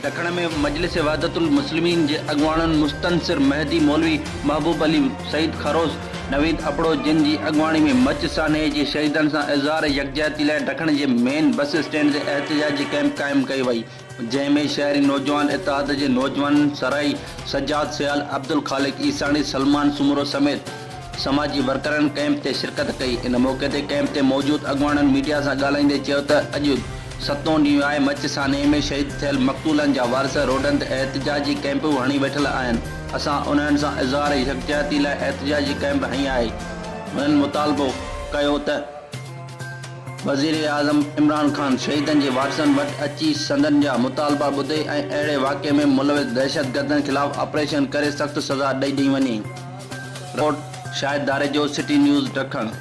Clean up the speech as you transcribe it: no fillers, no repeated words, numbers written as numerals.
ڊکڻ ۾ مجلس وحدت المسلمين جي اڳواڻن مستنصر مهدي، مولوي محبوب علي، سعيد خروس، نويد ابڙو جن جي اڳواڻي ۾ مچ سانحي جي شهيدن سان اظهار يڪجهتي لاء ڊکڻ جي مين بس اسٽينڊ تي احتجاجي ڪئمپ قائم ڪئي وئي جنهن ۾ شهري نوجوان اتحاد جي نوجوانن سرائي سجاد سيال، عبدالخالق عيساڻي، سلمان سومرو سميت سماجي ورڪرن ڪئمپ تي شرڪت ڪئي. ان موقعي تي ڪئمپ تي موجود اڳواڻن ميڊيا سان ڳالهائيندي چيو ته اڄ ستون ڏينهن آهي مچ سانحي ۾ شهيد ٿيل مقتولن جا وارث روڊن تي احتجاجي ڪئمپون هڻي ويٺل آهن اسان انهن سان اظهار يڪجهتي لاء احتجاجي ڪئمپ هنئي آهي هنن مطالبو ڪيو ته وزيراعظم عمران خان شهيدن جي وارثن وٽ اچي سندن جا مطالبا ٻڌي ۽ اهڙي واقعي ۾ ملوث دهشتگردن خلاف آپريشن ڪري سخت سزا ڏئي ڏني وڃي. Report, Shahid Dharejo, city news, Dakhan.